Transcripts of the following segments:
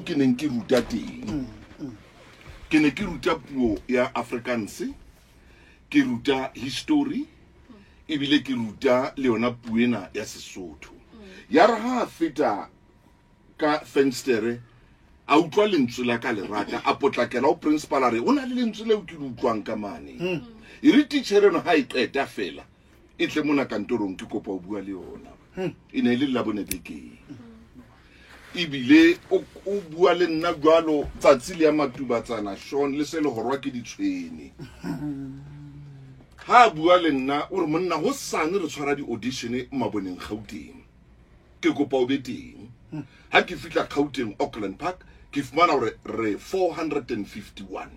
Ke neng ke ruta teng, ke ne ke ruta puo ya Afrikaans, ke ruta history, ebile ke ruta le yona puo ena ya Sesotho. Ya re ha a feta ka fenstere, a utlwa lentswe la ka lerata, a potlakela ho principal, a re ho na le lentswe leo ke le utlwang ka mane. E re titjhere eno ha e qeta fela e tle mona kantorong, ke kopa ho bua le yona. E ne e le Labone bekeng, ebile o bua le nna jwalo tsatsi le ya matubatsana Sean le se le horwa ke ditshwene. Ha a bua le nna o re, monna, hosane re tshwara di-audition Maboneng Gauteng, ke kopa o be teng. Ha ke fihla Gauteng, Auckland Park, ke fumana hore re 451,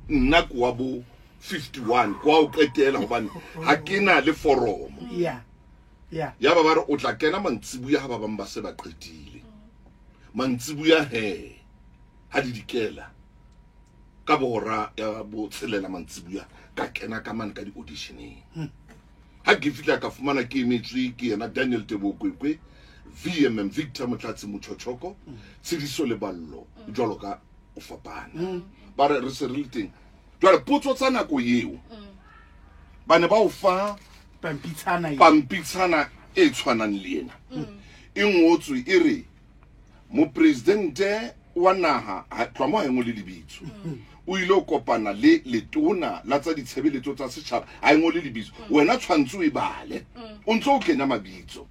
nna ke wa bo 51, kwa o qetela, hobane ha ke na le foromo. Ya ba ba re o tla kena mantsibuya ha ba bang ba se ba qetile. Mantsibuya he ha di dikela ka bohora ya botshelela mantsibuya, ka kena ka mane ka di-auditioneng. Ha ke fihla ka fumana ke emetswe ke yena Daniel Tebokwekwe, VMM Victor Motlatsi Motjhotjhoko, Tshediso Leballo, jwalo ka o fapana. Ba re re se re le teng jwale. Potso tsa nako eo ba ne ba o fa pampitshana e. Pampitshana e tshwanang le ena e ngotswe e re mopresidente wa naha tloha mo ha e ngole lebitso, o ile o kopana le letona la tsa ditshebeletso tsa setjhaba, ha e ngole lebitso. Wena tshwantse o e bale o ntse o kenya mabitso.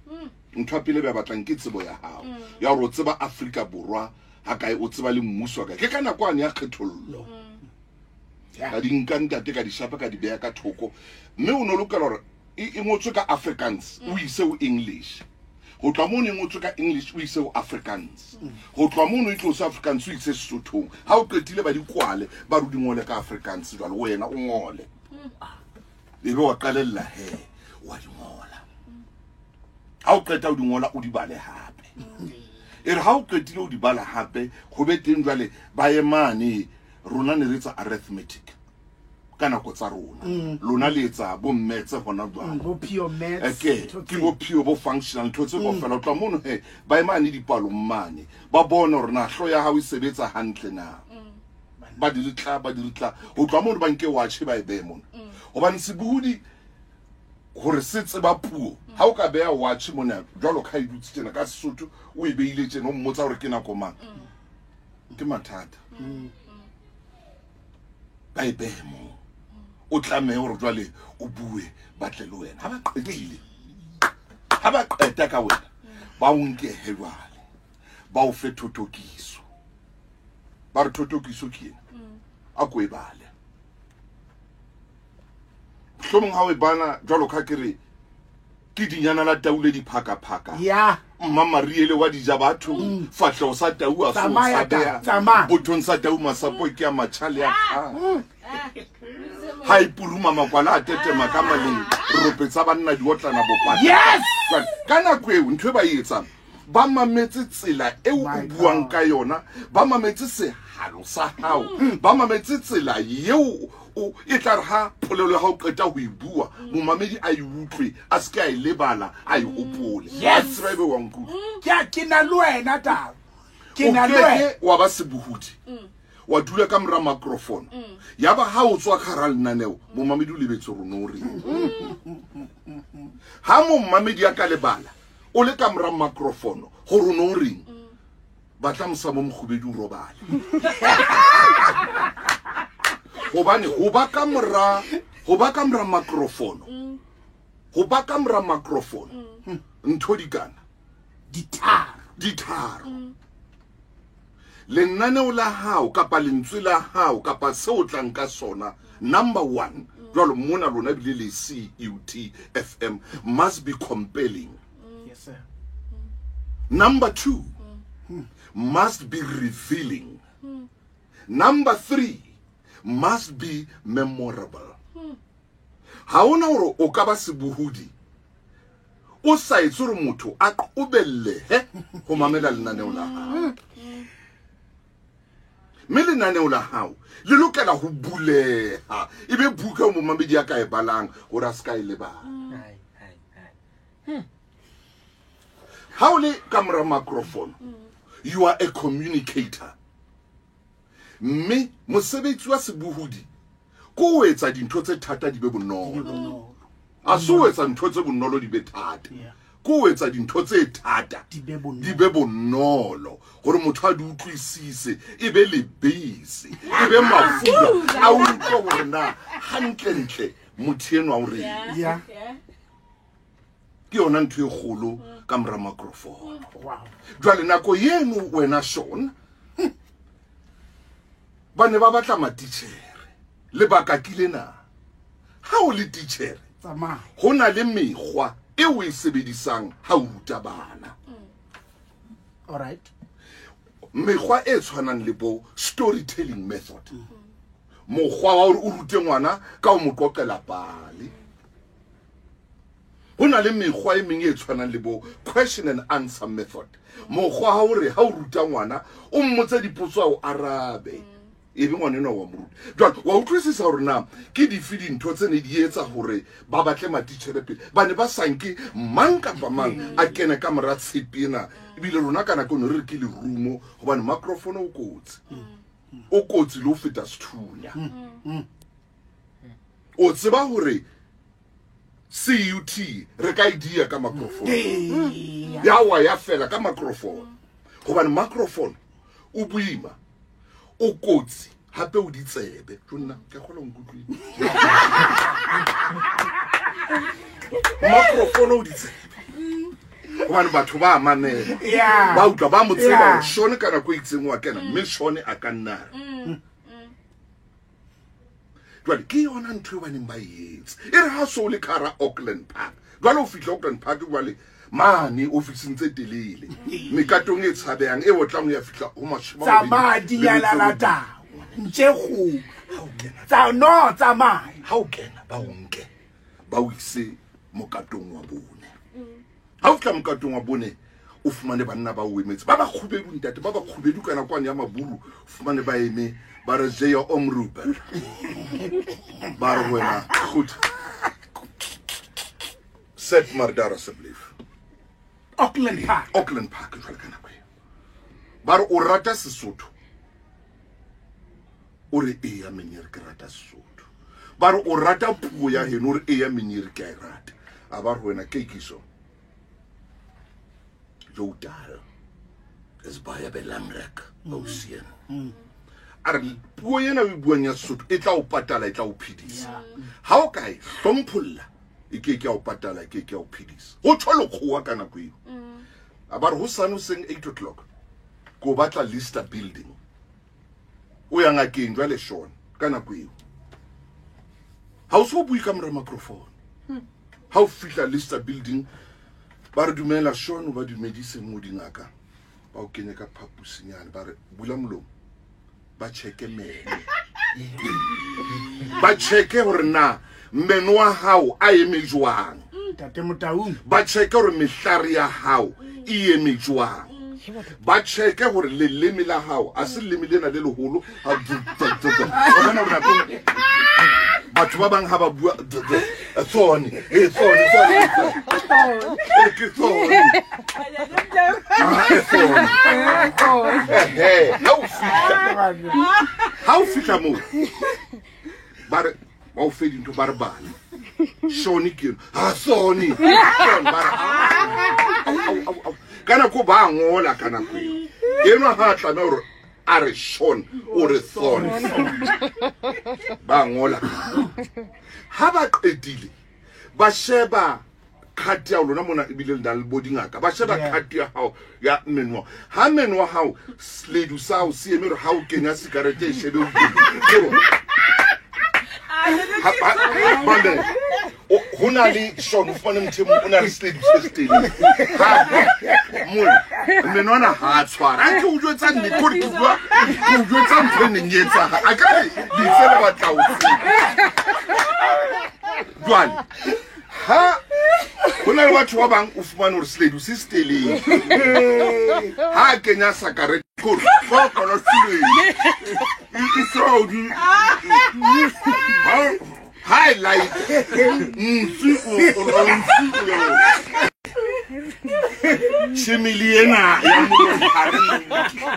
Ntho ya pele ba batlang ke tsebo ya hao ya hore o tseba Afrika Borwa ha kae, o tseba le mmuso wa kae. Ke ka nako ane ya kgethollo. Ka di nka ntate, ka di shapa, ka di beha ka thoko, mme o ne o lokela hore e ngotswe ka Afrikaans o ise ho English, ho tloha mono e ngotswe ka English o ise ho Afrikaans, ho tloha mono e tlose Afrikaans o ise Sesothong. Ha o qetile ba di kwale, ba re o di ngole ka Afrikaans, jwale wena o ngole, ebe wa qalella he wa di ngola. Ha o qeta o di ngola, o di bale hape. E re ha o qetile o di bala hape, ho be teng jwale ba emane. Rona ne re etsa arithmetic ka nako tsa rona, lona le etsa bo maths hona jwale. Bo pure maths. Ke ntho ke tse. Bo pure, bo functional, ntho tse kaofela. O tloha mono he ba emane dipalong mane, ba bone hore na hlo ya hao e sebetsa hantle na. Ba di re tla, ba di re tla. Ho tloha mono ba nke watjhe ba e behe mona, hobane sebohodi hore se tseba puo, ha o ka beha watjhe mona jwalo ka ha e dutse tjena ka Sesotho, o e beile tjena, o mmotsa hore ke nako mang, ke mathata. Ba e behe moo, o tlamehe hore jwale o bue, batle le wena. Ha ba qetile, ha ba qeta ka wena, ba o nkehe jwale ba o fe thothokiso. Ba re thothokiso ke ena, a ko e bale. Mohlomong ha o e bala jwalo ka ke re ke dinyana la tau le diphakaphaka, mma Mariele wa dija batho, fahleho sa tau a so Tsamaya, tshabeha, tsamaya. Bothong sa tau masapo ke a matjha le a kgale, ha e puruma makwala a tetema ka maleng, rope tsa banna di otlana bopata. Jwale, ka nako eo ntho e ba e etsang, ba mametse tsela eo o My buang God. ka yona, ba mametse sehalo sa hao, ba mametse tsela eo o e tla re ha polelo ya hao qeta ho e bua, momamedi a e utlwe, a se ke a e lebala, a e hopole. A tseba ebe wa nkutlwa. Ke na le wena taba, ke O na le wena. keke wa ba sebohodi wa dula ka mora microphone, ya ba ha o tswa ka hara lenaneo momamedi o lebetse hore o no o reng. Ha momamedi a ka lebala o le ka mora microphone gore o no o reng, batla mosamo mokgubedi o robale, gobane ho ba ka mora microphone, ho ba ka mora microphone ntho di kana ditharo. Ditharo. Lenaneo la hao kapa lentswe la hao kapa seo o tlang ka sona, number one jwalo mona lona bile le CUT FM, must be compelling. Yes sir. Number two, must be revealing. Number three, must be memorable. Ha hona hore o ka ba sebohodi o sa etse hore motho a qobellehe ho mamela lenaneo la hao, mme lenaneo la hao le lokela ho buleha, e be buka eo momamedi a ka e balang hore a se ka e lebala. Hai, hai, hai. Ha o le ka mora microphone You are a communicator. Mme mosebetsi wa sebohodi ke ho etsa dintho tse thata di be bonolo. A se ho etsa ntho tse bonolo di be thata. Ke ho etsa dintho tse thata Di be bonolo. di be bonolo gore motho a di utlwisise, e be lebese, e be mafura, a utlwe gore na gantlentle motho enwa o reng. Yeah. Ke yona ntho e kgolo ka mora microphone. Wow. Jwale nako eno wena Sean, ba ne ba batla matitjhere. Lebaka ke lena, ha o le titjhere, Tsamaya. ho na le mekgwa e o e sebedisang ha o ruta bana. All right. Mekgwa e tshwanang le bo storytelling method. Mokgwa wa hore o rute ngwana ka ho mo qoqela pale. Ho na le mekgwa e meng e tshwanang le bo question and answer method. Mokgwa wa hore ha o ruta ngwana o mmotse dipotso a o arabe. E be ngwana enwa wa mo ruta. Jwale wa utlwisisa hore na ke dife dintho tse ne di etsa hore ba batle matitjhere pele. Ba ne ba sa nke mang kapa mang a kene ka mora tshepe ena. Ebile rona ka nako eno re re ke lerumo hobane microphone o kotsi. O kotsi le ho feta sethunya. O tseba hore CUT re ka e dia ka microphone. Ya wa ya fela ka microphone. Hobane microphone o boima, o kotsi, hape o ditsebe. Jo nna, ke a kgolwa o nkutlwile. Microphone o ditsebe. Hobane batho ba mamela. Yeah. Ba utlwa, ba mo tseba Yeah. hore Sean ka nako e itseng wa kena, mme Sean a ka nna a re. Jwale ke yona ntho e ba neng ba e etsa. E re ha so le ka hara Auckland Park. Jwale o fihla Auckland Park jwale mane ofising tse telele, mekatong e tshabehang e otlang ho ya fihla ho mashome a Tsamaya mabedi le dinyalala metso e robedi. tao. Ntje kgomo. Ha o kena. Tsa no tsamaya. Ha o kena ba o nke, ba o ise mokatong wa bone. Ha o fihla mokatong wa bone, o fumane banna ba o emetse, ba ba kgubedu ntate, ba ba kgubedu ka nako ya maburu, o fumane ba eme, ba re Jeya Omruper. Ba re wena, goed. Set maar daar asseblief. Auckland Park. Auckland Park jwale ka nako eo. Ba re o rata Sesotho. O re eya meneer ke rata Sesotho. Ba re o rata puo ya heno, o re eya meneer ke a e rata. A ba re wena Kekiso. Jou taal is baie belangrik, ou seun. A re puo ena o e buang ya Sesotho e tla o patala, e tla o phedisa. Ha o ka e hlompholla, e ke ke ya o patala, e ke ke ya o phedisa. Ho tjho lekgowa ka nako eo. A ba re hosane hoseng 8 o'clock, ke o batla Lister Building. O ya ngakeng jwale Sean ka nako eo. Ha o so bue ka mora microphone. Ha o fihla Lister Building, ba re dumela Sean, o ba dumedise mo dingaka. Ba o kenye ka phaposinyana, ba re bula molomo. Ba checke meno. Ba checke hore na meno wa hao a eme jwang. Ntate Motaung. Ba checke hore mehlare ya hao e eme jwang. Ba checke hore leleme la hao a se leleme lena le leholo. Ha du, du, du, du. Wa bona hore nako batho ba bang ha ba bua, du, du, tsone, e tsone, tsone, tsone. E ke tsone. Ah, e tsone. Ehe, ha o fihla. Ha o fihla moo, ba re, ba o fe dintho, ba re bala. Sean ke eno. Ha, Sony. Sean, ba re, au, au, au, au. Ka nako ba ngola ka nako eo. Enwa ha a tlameha hore a re Sean, o re Thorn. Ba ngola. Ha ba qetile, ba sheba card ya lona mona ebile le na le bo dingaka. Ba sheba card ya hao ya meno. Ha meno wa hao, seledu sa hao se eme hore ha o kenya sikarete e shebe hodimo. Ha, ha, ha, mamela. O, ho na le Sean, o fumane motho e mong, o na le seledu se se telele. Ha, mona, menwana ha a tshwara. Ha ke o jwetsa nnete, hore ke bua, ke o jwetsa ntho e neng e etsahala. A ka re, ditse le batla ho tseba. Jwale, ha ho na le batho ba bang o fumane hore seledu se se telele. Ha a kenya sakarete, ke hore, ba kana seledu. E saudi. Ha, ha e light. Ntsi o, o, o, ntsi o. Tšhemele ena ya molomo ga re nke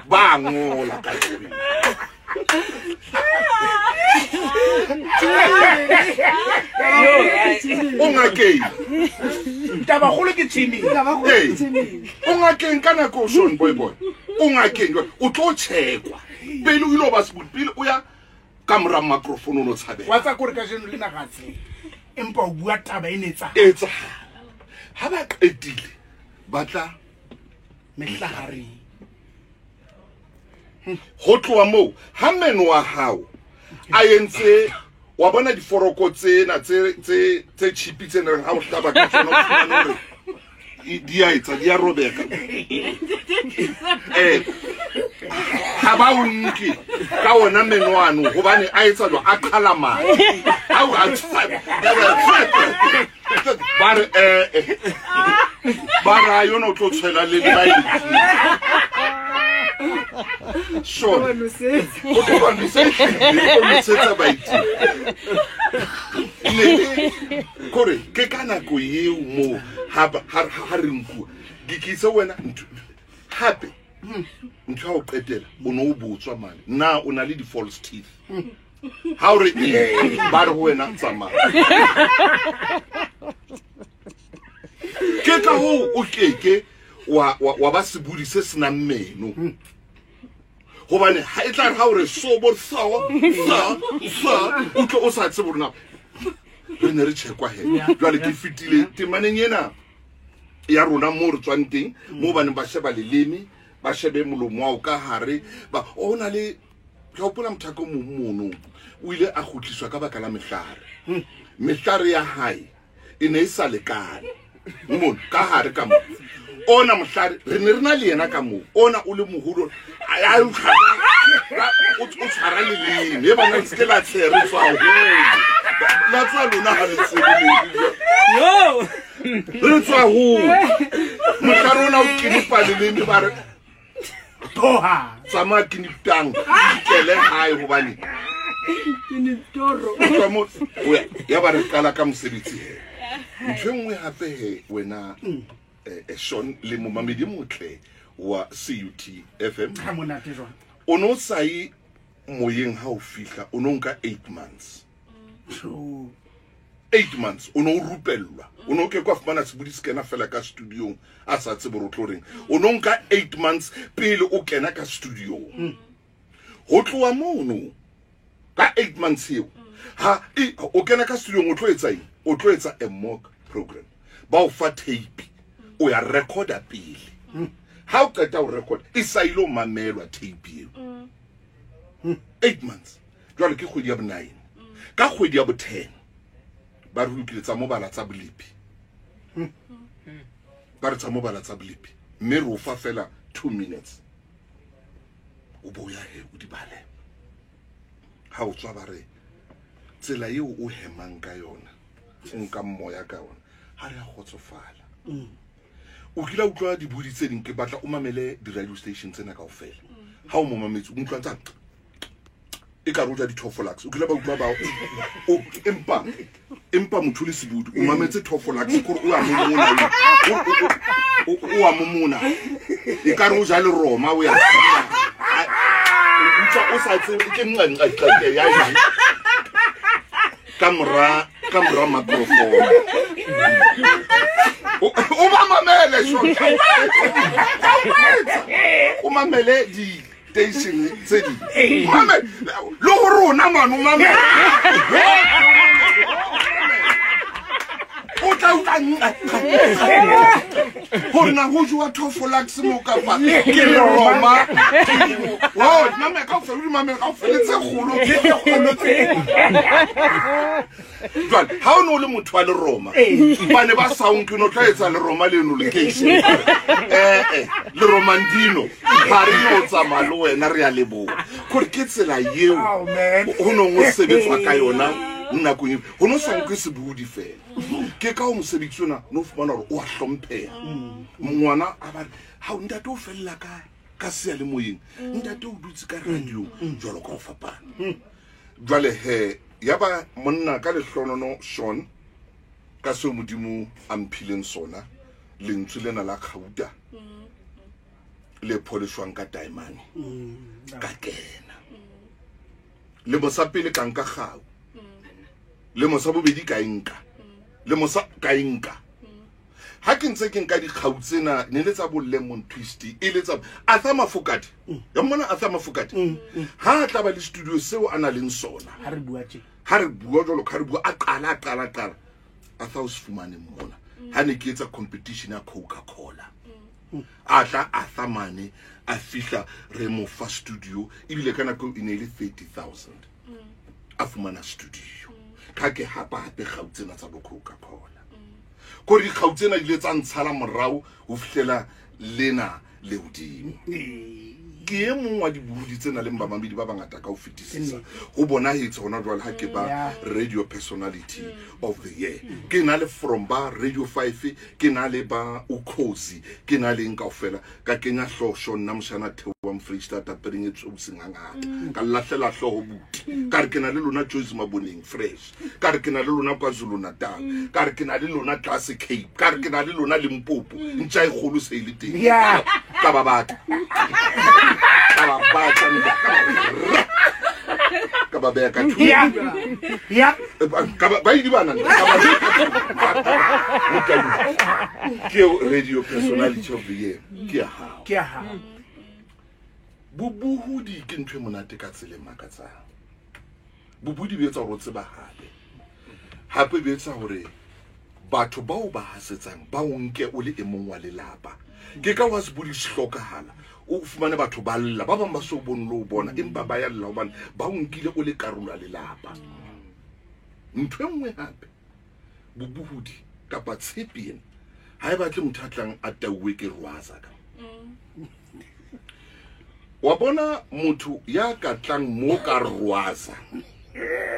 ba ngola ka yona. O ngakeng. Tabakgolo ke tšhemele. Ee. O ngakeng ka nako Sean boy boy. O ngakeng jwale o tlo checkwa. Pele o ile o ba sebodi pele o ya ka mora microphone o no tshabela. Wa tsa kore ka jeno le naga tse. Empa o bua taba e ne tsa. Etsahala. Ha ba qetile ba tla mehlahareng. Ho tloha moo ha meno wa hao a entse wa bona diforoko tsena tse tse tse chipi tse reng ha o hlaba ka tsona o fumane hore di a etsa di a robeka. Ha ba o nke ka ona meno ano hobane a etsa jwang a qhala madi. Ha o a ba re ba ra yona o tlo tshwela le ba Sure. O tlo ba nosetsa baeti. Kore ke ka nako eo mo ha re nkuwa ke kitse wena hape ntho ya ho qetela o ne o botswa mane na o na le di-false teeth ha o re ee ba re ho wena tsamaya ke ka hoo o keke wa ba sebodi se senang meno gobane ha e tla re ha o re so bo so so so o tlo o sa tsebe gore na re ne re checkwa he jwale ke fetile temaneng ena ya rona mo re tswang teng mo baneng ba sheba leleme ba shebe molomo wa o ka hare ba o na le ke hopola motho o mong mono o ile a kgutliswa ka baka la mehlare mehlare ya hae e ne e sa lekane mono ka hare ka mo ona mohlare re ne re na le yena ka moo ona o le moholo o tshwara leleme e bana le seke la tshe re tswa hole la tswa lona ha le tsebe re tswa hole mohlare ona o kinipa leleme ba re Tloha. Tsamaya kiniptang ikele hae hobane ya ba re qala ka mosebetsi he ntho e nngwe hape he wena Sean le momamedi motle wa CUT FM Ha monate jwang. O no sa ye moyeng ha o fihla o no nka 8 months. 8 months o no rupellwa o no ke kwa fumana sebodi se kena fela ka studiong a sa tsebe hore o tlo reng o no nka 8 months pele o kena ka studiong ho tloha mono ka 8 months eo ha o kena ka studiong o tlo etsa eng o tlo etsa a mock program ba o fa tape o ya recorda pele ha o qeta ho record e sa ile o mamelwa tape eo 8 months jwale ke kgwedi ya bo-9 ka kgwedi ya bo-10 ba re lokile tsa mobala tsa bolepi ba re tsa mobala tsa bolepi mme re o fa fela 2 minutes o bo ya he o di bale ha o tswa ba re tsela eo o hemang ka yona o nkang moya ka yona ha re a kgotsofala o kile utlwa dibodi tse ding ke batla o mamele di-radio station tsena kaofela ha o mo mametse o utlwa tsa e ka re o ja di-tofolax o kile ba utlwa ba empa empa motho le sebodi o mametse tofolax kore o a momona o a momona e ka re o ja le roma o ya utlwa o sa tsebe ke nqanqaqaqe ya eng ka mora ka mora microphone o ba mamele o mamele di station tse ding mamele le go rona mano mamele o tla utlwa gore na go jowa thofolax mo kapa ke le roma o mamele kaofela o di mamele kaofela tse kgolo tse jwale ha o ne o le motho wa leroma ba ne ba sa o nke no tla etsa leroma leno location ee leromandino ga re no tsamaya le wena re a leboga gore ke tsela eo go nong o sebetswa ka yona nakong eo go no sa nkwe sebodi fela ke ka o mosebetsi ona no fumana gore o a hlomphega ngwana a ba re ga o ntate o felela ka ka seyalemoyeng ntate o dutse ka radiong jalo ka go fapana jwale he ya ba monna ka lehlonono Sean ka seo modimo a mphileng sona Lentswe lena la kgauta le pholeshwang ka taemane ka kena. Lemo sa pele ka nka kgau, lemo sa bobedi ka e nka, lemo sa ka e nka. Ha ke ntse ke nka dikgau tsena ne le tsa bo lemon twist e le tsa Arthur Mafokate. Ya mmona Arthur Mafokate ha a tla ba le studio seo a na leng sona. Ha re bua tje. Ha re bua jwalo ka re bua a qala a qala a qala. Arthur o se fumane mona. Ha ne ke etsa competition ya Coca-Cola. A tla Arthur mane a fihla re mo fa studio ebile ka nako e ne e le 30,000. A fumana studio. Ka ke hapa hape kgau tsena tsa bo Coca-Cola. Kore dikgau tsena di ile tsa ntshala morao ho fihlela lena le hodimo. Ke e mong wa dibuhudi tse nang le bamamedi ba bangata ka ho fetisisa. Ho bonahetse hona jwale ha ke ba radio personality of the year. Ke na le from ba Radio 5, ke na le ba Ukhozi, ke na le eng kaofela. Ka kenya hlooho nna moshana theohang Freistata pereng e tshweu sengangata. Ka lahlela hlooho buti. Ka re ke na le lona Joyce Maboneng fresh. Ka re ke na le lona KwaZulu Natal. Ka re ke na le lona tlase Cape. Ka re ke na le lona Limpopo. Ntja e kgolo se e le teng. Ka ba batla. Ka ba batla nna. Ka ba beha ka thoko. Ka ba idibana nna. Ka ba beha ka thoko. Ke eo radio personality of the year. Ke ya hao. Ke ya hao. Bobohudi ke ntho e monate ka tsela e makatsang. Bobudi bo etsa hore o tsebahale. Hape bo etsa hore batho bao ba hasetsang ba o nke o le e mong wa lelapa. Ke ka wa sebodi se hlokahala. O fumane batho ba lla, ba bang ba so bone le o bona, empa ba ya lla hobane ba o nkile o le karolo ya lelapa. Ntho e nngwe hape, bobohudi kapa tshepe ena ha e batle motho a tlang a tauwe ke rwaza ka. Wa bona motho ya ka tlang mo ka rwaza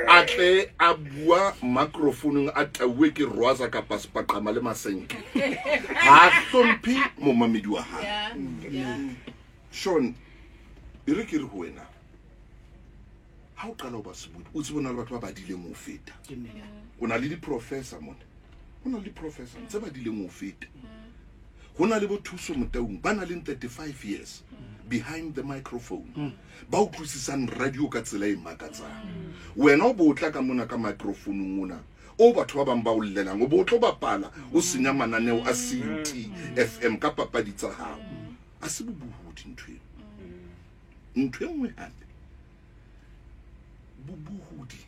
a tle a bua microphone a tauwe ke rwaza kapa sepaqama le masenke, ha hlomphe momamedi wa hae. Sean, e re ke re ho wena, ha o qala ho ba sebodi o tsebe o na le batho ba badileng ho feta. O na le di-professor mona, ho na le di-professor tse badileng ho feta. Ho na le bo Thuso Motaung ba nang le 35 years behind the microphone, ba utlwisisang radio ka tsela e makatsang. Wena o bo tla ka mona ka microphone ona o batho ba bang ba o llelang, o bo tlo bapala o senya mananeo a CUT FM ka papadi tsa hao. A se bobohudi ntho eo. Ntho e nngwe hape, bobohudi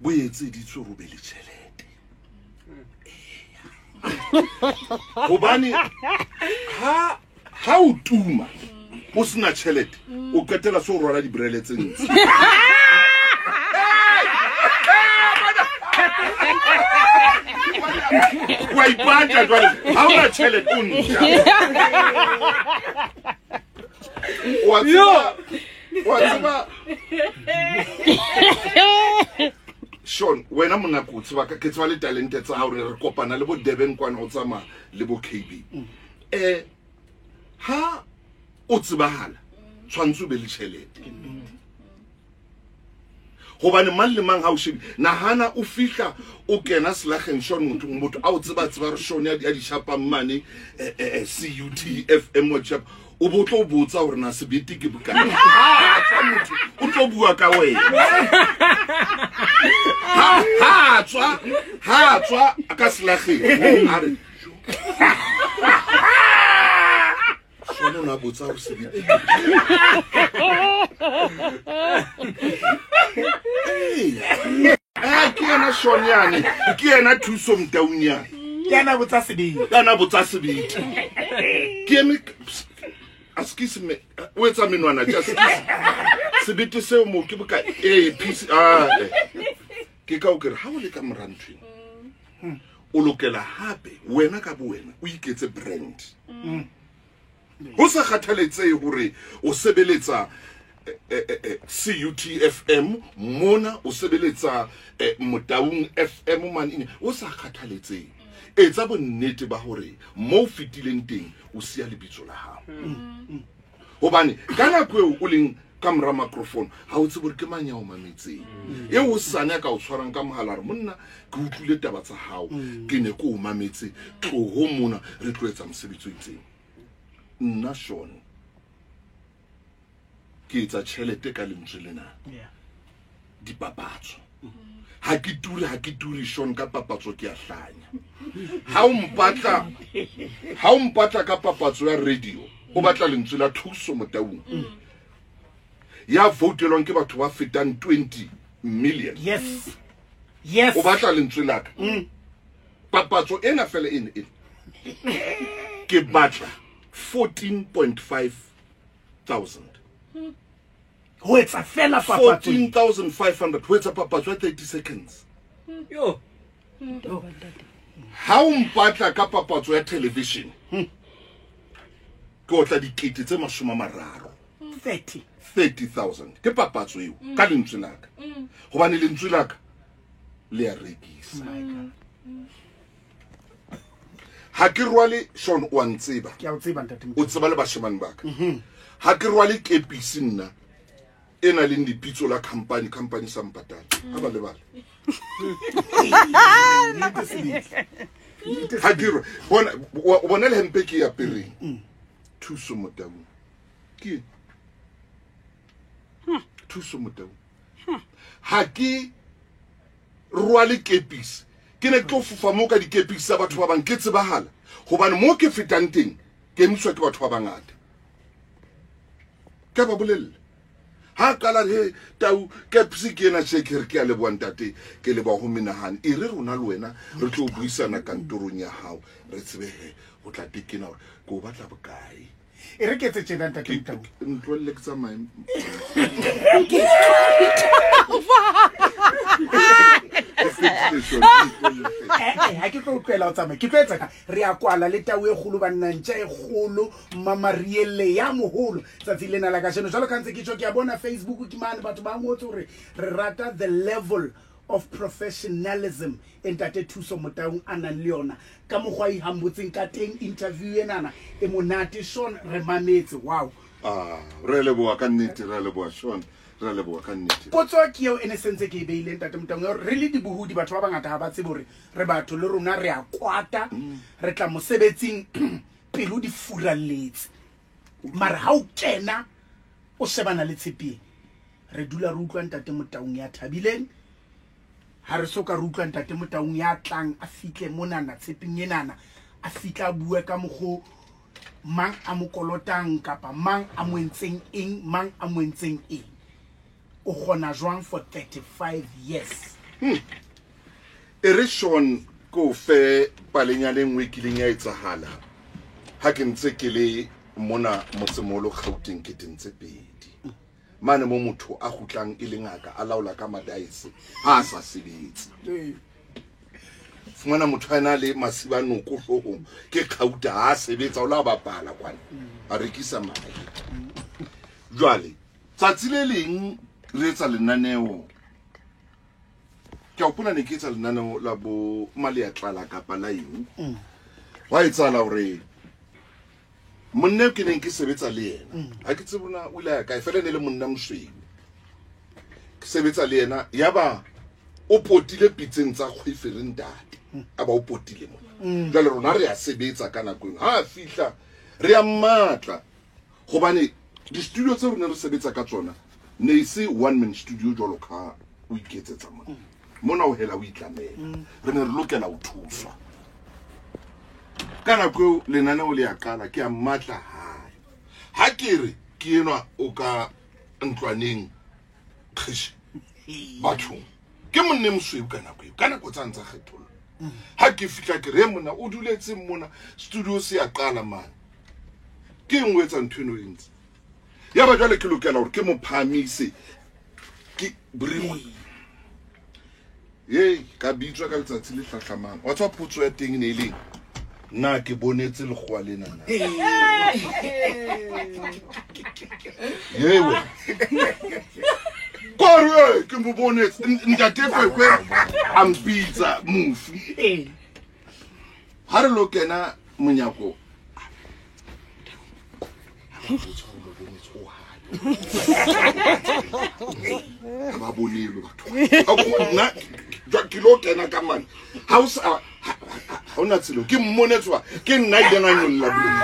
bo etseditswe hore o be le tjhelete. Hobane ha o tuma o sena tjhelete, o qetela se o rwala dibrele tse ntsi. Wa ipata jwale, ha o na tjhelete o ntja. Wa tseba Sean, wena mona ke o tseba ka, ke tseba le talente tsa hao, re kopana le bo Durban kwana o tsamaya le bo KB. Ha o tsebahala, tshwantse o be le tjhelete. Hobane mang le mang ha o shebi, nahana o fihla o kena selageng Sean, motho a o tseba tseba re Sean ya di shapang mane, CUT FM wa di shapa. O bo tlo botsa hore na sebete ke bokae. Ha tswa motho o tlo bua ka wena. Ha tswa ka selageng. A re, Sean o na botsa hore sebete. Ke yena Sean yane, ke yena Thuso Motaung yane. Ke yena botsa sebete. Ke yena botsa sebete. Ke eme, askisi me, o etsa menwana tje, askisi. Sebete seo mo ke bokae? Peace, Ke ka o ke re, ha o le ka mora ntho ena, o lokela hape wena ka bo wena o iketse brand. Ho sa kgathaletsehe hore o sebeletsa CUT FM mona, o sebeletsa Motaung FM mane, o sa kgathaletsehe. Etsa bonnete ba hore mo o fetileng teng o siya lebitso la hao. Hobane ka nako eo o leng Ka mora macrophone ha o tsebe hore ke mang ya o mametseng. Eo hosane a ka o tshwarang ka mohala a re, Monna, ke utlwile taba tsa hao, ke ne ke o mametse, tloho mona re tlo etsa mosebetsi o itseng. Nna Sean, ke etsa tjhelete ka lentswe lena. Dipapatso. Ha ke ture, ha ke ture Sean ka papatso ke a hlanya. Ha o mpatla, ha o mpatla ka papatso ya radio, o batla lentswe la Thuso Motaung. Ya voutelwang ke batho ba fetang 20 million. Yes. Yes. O batla lentswe la ka. Papatso ena fela ena ena. Ke batla 14.5 thousand. Ho etsa fela papatso. 14,500 ho etsa papatso ya 30 seconds. Yo. Ha o mpatla ka papatso ya television, ke otla dikete tse mashome a mararo. 30. 30,000. Ke papatso eo ka lentswe la ka. Hobane lentswe la ka le a rekisa. Ha ke rwale Sean o a ntseba. Ke a o tseba ntate. O tseba le bashemane ba ka. Ha ke rwale kepisi nna e nang le lebitso la company, company sa mpatala. Ha ba lebala. Ha ke rwa, bona, o bona le hempe ke e apereng. Thuso Motaung. Ke Thuso Motaung. Ha ke rwale kepisi, ke ne ke tlo fofa moo ka dikepisi tsa batho ba bang, ke tsebahala hobane mo ke fetang teng ke emiswa ke batho ba bangata. Ke ba bolelle ha qala he tau kepisi ke ena tjhe, ke re ke a leboha ntate, ke leboha ho menahane. E re rona le wena re tlo buisana kantorong ya hao, re tsebe he ho tla tekena hore ke o batla bokae. E re ke etse tjena ntate Motau. Ntlohelle ke tsamaye. Ha ke tlo utlwela o tsamaye, ke tlo etsa ka re a kwala le tau e kgolo banna, ntja e kgolo, Mmamarielle ya moholo tsatsi lena la kajeno. Jwalo ka ntse ke tjho, ke a bona Facebook ke mane batho ba ngotse hore re rata the level of professionalism e ntate Thuso Motaung a nang le yona, ka mokgwa a ihambotseng ka teng. Interview enana e monate Sean, re mametse. Wow. Re leboha ka nnete, re leboha Sean, re leboha ka nnete. Potso ke eo e ne sentse ke e beile ntate Motaung, ya hore re le dibohodi batho ba bangata ha ba tsebe hore re batho le rona re a kwata, re tla mosebetsing pelo di furalletse, mara ha o kena o shebana le tshepeng, re dula re utlwa ntate Motaung ya thabileng. Ha re so ka re utlwa ntate Motaung ya tlang a fihle monana tshepeng enana, a fihla a bue ka mokgo mang a mo kolotang kapa mang a mo entseng eng, mang a mo entseng eng. O kgona jwang for 35 years? E re Sean ke o fe palenyana e nngwe e kileng ya etsahala ha ke ntse ke le mona motsemolo Gauteng keteng tse pedi. Mane mo motho a kgutlang e le ngaka a laola ka madaese ha a sa sebetse. Fumana motho a na le masiba a noko hloohong ke kgauta ha a sebetsa o la bapala kwana a rekisa mahe. Jwale tsatsi le leng re etsa lenaneo, ke a hopola ne ke etsa lenaneo la bo Maleatlala kapa la eng. Hwa etsahala hore monna eo ke neng ke sebetsa le yena, ha ke tsebe na o ile a ya kae, fela e ne le monna mosweu. Ke sebetsa le yena, yaba o potile pitseng tsa kgwefere ntate, a ba o potile mona. Jwale rona re a sebetsa ka nako eno, ha a fihla re a mmatla, hobane di-studio tseo re ne re sebetsa ka tsona ne e se one man studio jwalo ka o iketsetsa mona. Mona o hela o itlamela, re ne re lokela ho thuswa. Ka nako eo lenaneo le a qala, ke a mmatla hae. Ha ke re ke enwa o ka ntlwaneng kgeshe bathong, ke monne mosweu ka nako eo, ka nako tsa ntsa kgethollo. Ha ke fihla ke re, monna o duletseng mona, studio se ya qala mane, ke eng o etsa ntho eno e ntse? Ya ba jwale ke lokela hore ke mo phahamise, ke borikgwe. Hey, ka bitswa ka letsatsi le hlahlamang. Wa tswa potso ya teng e ne e leng, na ke bonetse lekgowa lena na? Yewe. Kore, ke mo bonetse. Ntate Kwekwe a mpitsa mofu. Ha re lo kena monyako. Ha ba botsa hore mo bonetse o hayo. Ha ba bonelwe batho. Ha ko nna jwa ke lo kena ka mane. Ha o sa ha hona tsela ke mmonetswa ke nna ileng a nyolla boleng.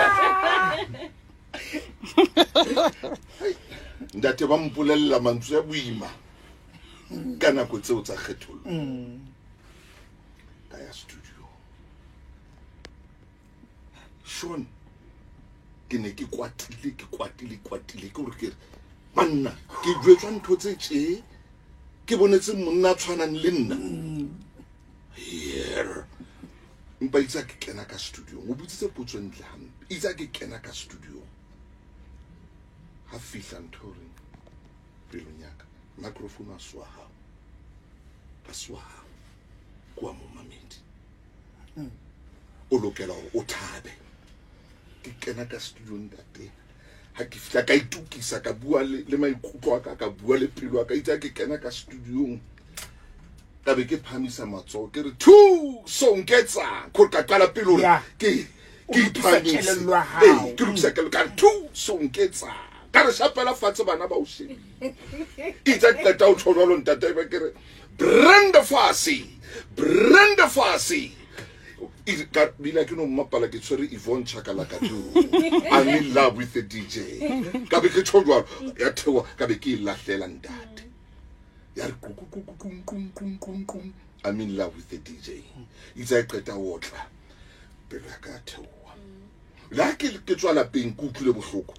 Ntate ba mpolella mantswe a boima ka nako tseo tsa kgethollo. Ka ya studio. Sean ke ne ke kwatile ke kwatile kwatile ke gore ke re banna ke jwetswa ntho tse tje ke bonetse monna a tshwanang le nna yer empa itse ke kena ka studiong o botsitse potso e ntle hampe itse ke kena ka studiong ha fihla ntho e reng pelong ya ka microphone a se wa hao a se wa hao ke wa momamedi o lokela hore o thabe ke kena ka studio ntate ha ke fihla ka itukisa ka bua le maikutlo a ka ka bua le pelo a ka itse ke kena ka studiong ka be ke phamisa matsoho ke re thuso nketsang kore ka qala pele hore ke ke iphamise ke lokisa kelello ka re thuso nketsang ka re shapela fatshe bana ba o shebile itse ke qeta ho tjho jwalo ntate be ke re Brenda Fassie Brenda Fassie ka bina ke no mmapala ke tshwere Yvonne Chakalaka do I'm in love with the DJ ka be ke tjho jwalo ya thewa ka be ke e lahlela ntate ya re kukukukukunkunkunkunkum I'm in love with the DJ itse a qeta ho otla pelo ya ka ya theoha le ha ke ke tswa lapeng ke utlwile bohloko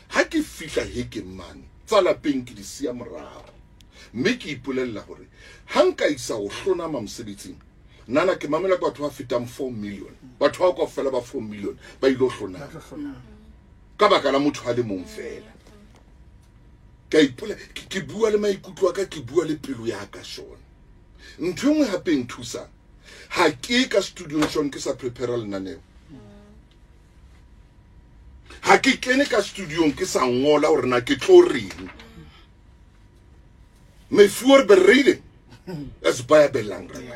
ha ke fihla hekeng mane tsa lapeng ke di siya morao mme ke ipolelela hore ha nka isa ho hlonama mosebetsing nana ke mamela ke batho ba fetang 4 million batho bao kaofela ba 4 million ba ile ho hlonama ka baka la motho a le mong fela ka ipola ke bua le maikutlo a ka ke bua le pelo ya ka shona ntho e nngwe hape e nthusang ha ke ka studiong shon ke sa prepare lenaneo ha ke kene ka studiong ke sa ngola hore na ke tlo reng my voorbereiding is baie belangrik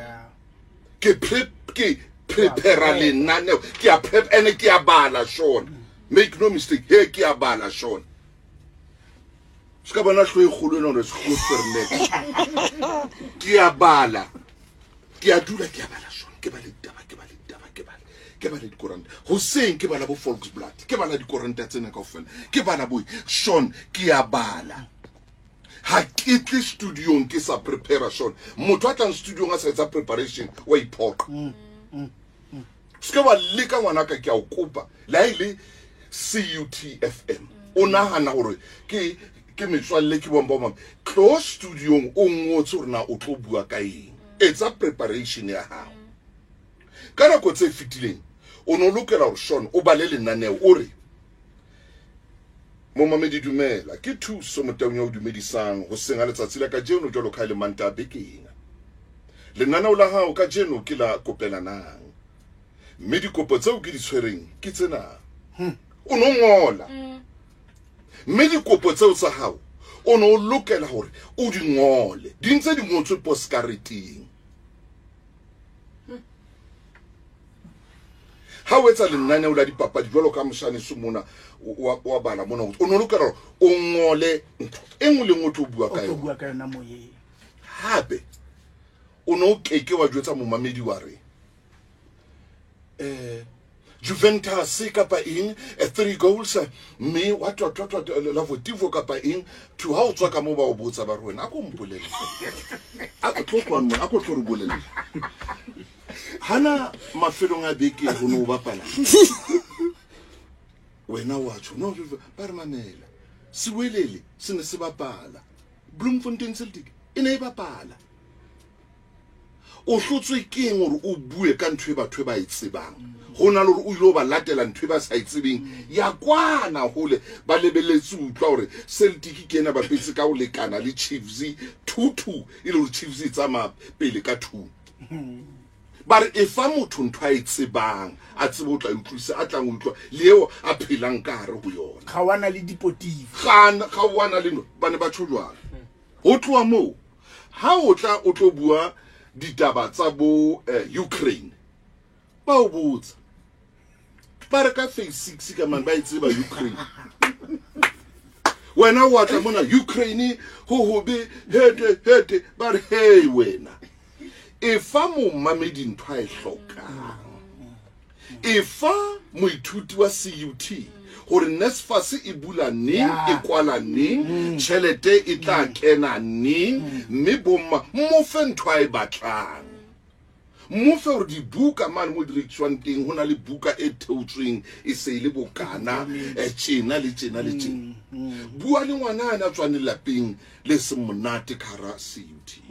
ke prep ke prepare lenaneo ke a prep ene ke a bala shona make no mistake he ke a bala shona se ka bona hlo e kgolo ena gore se ke a bala ke a dula ke a bala shona ke bale ditaba ke bale ditaba ke bale ke bale dikoranta hoseng ke bala bo Volksblad ke bala dikoranta tsena kaofela ke bala bo Sean ke a bala ha ke tle studiong ke sa prepare Sean motho a tlang studiong a sa etsa preparation wa iphoqa se ke wa leka ngwanaka ke a o kopa le ha e le CUTFM o nahana hore ke ke metswalle ke bomba bomba tlo studiong o ngotse hore na o tlo bua ka eng etsa preparation ya hao ka nako tse fetileng o ne o lokela hore Sean o bale lenaneo o re momamedi dumela ke thuso motaung ya o dumedisang ho seng ha letsatsi la kajeno jwalo ka e le Mantaha bekeng lenaneo la hao kajeno ke la kopelanang mme dikopo tseo ke di tshwereng ke tsena o no ngola mme dikopo tseo tsa hao o ne o lokela hore o di ngole di ntse di ngotswe postcardeng ha o etsa lenaneo la dipapadi jwalo ka moshaneso mona wa bala mona o ne o lokela hore o ngole ntho e nngwe le nngwe o tlo bua ka yona hape o ne o keke wa jwetsa momamedi wa re Juventus kapa eng 3 goals mme wa twa twa twa la Votivo kapa eng to ha o tswa ka mo ba o botsa ba re wena a ko mpolelle a ko tlo kwano a ko tlo re bolelle hana mafelong a beke ho no bapala wena wa tjho no ba re mamela Siwelele se ne se bapala Bloemfontein Celtic e ne e bapala o hlotswe ke eng hore o bue ka ntho e batho e ba e tsebang go na le gore o ile o ba latela ntho e ba sa e tsebeng ya kwana hole ba lebeletse utlwa gore Celtic ke ena bapetse ka go lekana le Chiefs 2-2 e le gore Chiefs e tsamaya pele ka 2 ba re e fa motho ntho a e tsebang a tsebe o tla e utlwisa a tlang utlwa le eo a phelang ka gare go yona ga wana le dipotivo ga wana le no ba ne ba tsho jwalo ho tloha moo ha o tla o tlo bua ditaba tsa bo Ukraine ba o botsa Ba re ka phase 6 ka mane ba e tseba Ukraine. Wena wa tla mona Ukraine ho hobe hete hete ba re hey wena. E fa momamedi ntho a e hlokang. E fa moithuti wa CUT gore NSFAS e bula neng, e kwala neng, tšhelete e tla kena neng, mme bomma mo fe ntho a e batlang. Mo fe gore dibuka mane mo di rekiswang teng go na le buka e theotsweng e se e le bokana, tjena le tjena le tjena. Bua le ngwana a ne a tswang lelapeng le seng monate ka hara CUT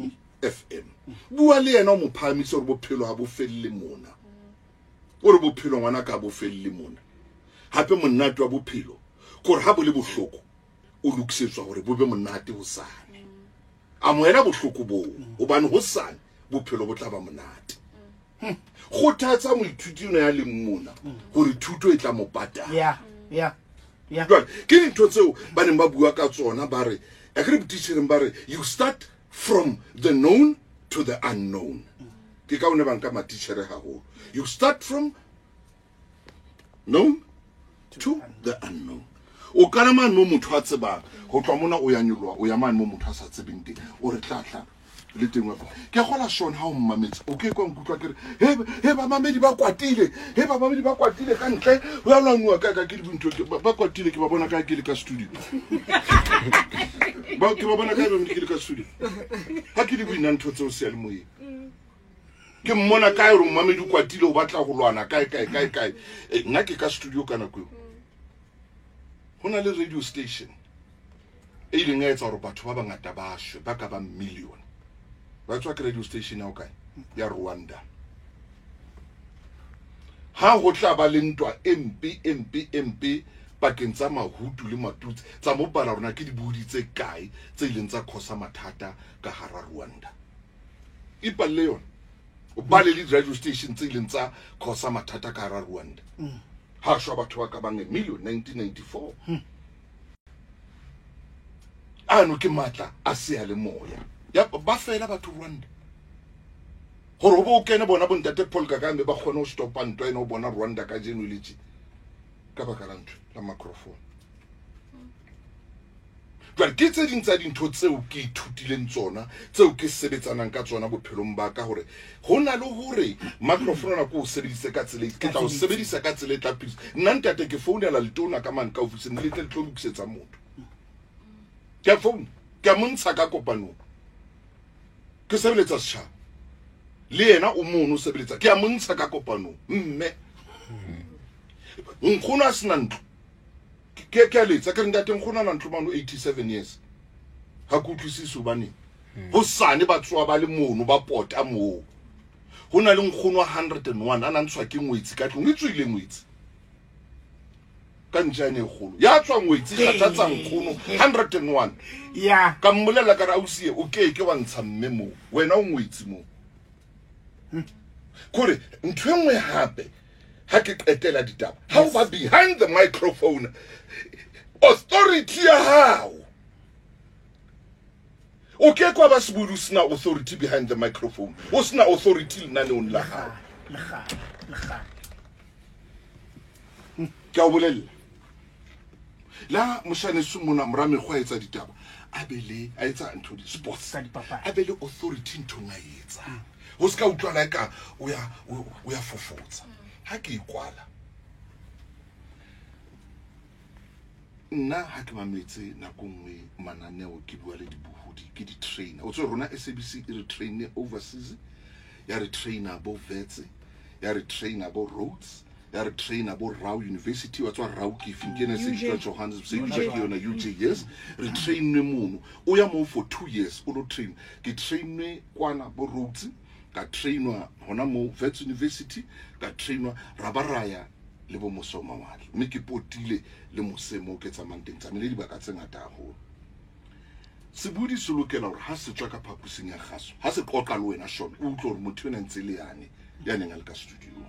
FM. Bua le yena o mo phahamise gore bophelo ha bo felle mona. O re bophelo ngwana ka bo felle mona. Hape monate wa bophelo kore ha bo le bohloko o lokisetswa hore bo be monate hosane. Amohela bohloko boo hobane hosane bophelo bo tla ba monate. Kgothatsa moithuti ona ya leng mona hore thuto e tla mo patala. Yeah, yeah, yeah. Jwale ke dintho tseo ba neng ba bua ka tsona ba re akere botitjhereng ba re you start from the known to the unknown. Ke ka one ba nka matitjhere haholo. You start from known to the unknown. O qala mane mo motho a tsebang, ho tloha mona o ya nyoloha, o ya mane mo motho a sa tsebeng teng, o re tla tla le teng wa ke gola Sean ha o mmametse o ke kwa nkutlwa ke re he he bamamedi ba kwatile, he bamamedi ba kwatile ka ntle ho ya lwanuwa ka ka ke dintho ke ba kwatile ke ba bona ka ke le ka studio ba ke ba bona ka ba ke le ka studio ha ke di buina ntho tseo seyalemoyeng ke mmona kae gore mmamedi o kwatile o batla go lwana kae kae kae kae. Nna ke ka studio ka nako eo go na le radio station e ileng ya etsa gore batho ba bangata ba shwe ba ka ba million. Ba tswa ke radio station ya o kae ya Rwanda. Ha ho tla ba le ntwa e mpe e mpe e mpe pakeng tsa Mahutu le Matutsi tsa mo bala rona ke dibudi tse kae tse ileng tsa khosa mathata ka hara Rwanda. Ipalle yona o bale le radio station tse ileng tsa khosa mathata ka hara Rwanda. Ha shwa batho ba ka bang a million 1994. Ano ke matla a seyalemoya ya ba fela batho Rwanda gore o bo o kene bona bontate Paul Kagame ba kgone go stopa ntwa ena o bona Rwanda ka jeno le tje ka baka la ntho la microphone. Jwale ke tse ding tsa dintho tseo ke ithutileng tsona tseo ke sebetsanang ka tsona bophelong ba ka hore ho na le hore microphone ona ko o sebedise ka tsela ke tla o sebedisa ka tsela e tla phedisa. Nna ntate ke founela letona ka mane ka ofising le tle le tlo lokisetsa motho. Ke a founa, ke a montsha ka kopanong. Ke sebeletsa setjhaba. Le yena o mono o sebeletsa, ke a montsha ka kopanong. Mme nkgono a sena ntlo. Ke a letsa ke re ntate nkgono a na ntlo mano 87 years. Ha ke utlwisise hobaneng. Hosane ba tsoa ba le mono ba pota moo. Ho na le nkgono wa 101 a na ntshwa ke ngwetsi ka tlung, e tswile ngwetsi. Ka ntjane e kgolo. Ya tswa ngwetsi kgathatsa nkgono 101. Yeah. Ka mmolella ka re ausi o ke ke wa ntsha mme moo. Wena o ngwetsi moo. Kore ntho e nngwe hape ha ke qetela ditaba, ha o ba behind the microphone, authority ya hao. O ke kwa ba sebodu sena authority behind the microphone. O sena authority lenaneong la hao. Ke a o bolella. La moshaneso mona mora mekgwa a etsa ditaba, a be le a etsa ntho di sports, Tsa dipapadi. a be le authority nthong a e etsang. Ho se ka utlwala eka o ya o ya fofotsa. Ha ke e kwala nna ha ke mametse nako nngwe mananeo ke bua le dibohodi ke di-trainer. O tswe rona SABC e re traine overseas, ya re trainer bo Wits, ya re trainer bo Rhodes, ya re trainer bo Rau University. Wa tswa Rau ke efeng? Ke ena se bitswa Johannesburg, se bitswa ke yona UJ. Yes, re trainwe mono. O ya moo for 2 years o lo train. Ke trainwe kwana bo Rhodes, ka trainwa hona mo Wits University, ka trainwa ra ba ra ya le bo mose o mawatle. Mme ke potile le mose mo ke tsamayang teng, tsamaile dibaka tse ngata haholo. Sebodi se lokela hore ha se tswa ka phaposing ya kgaso, ha se qoqa le wena Sean, o utlwe hore motho ena ntse le yane ya neng a le ka studio.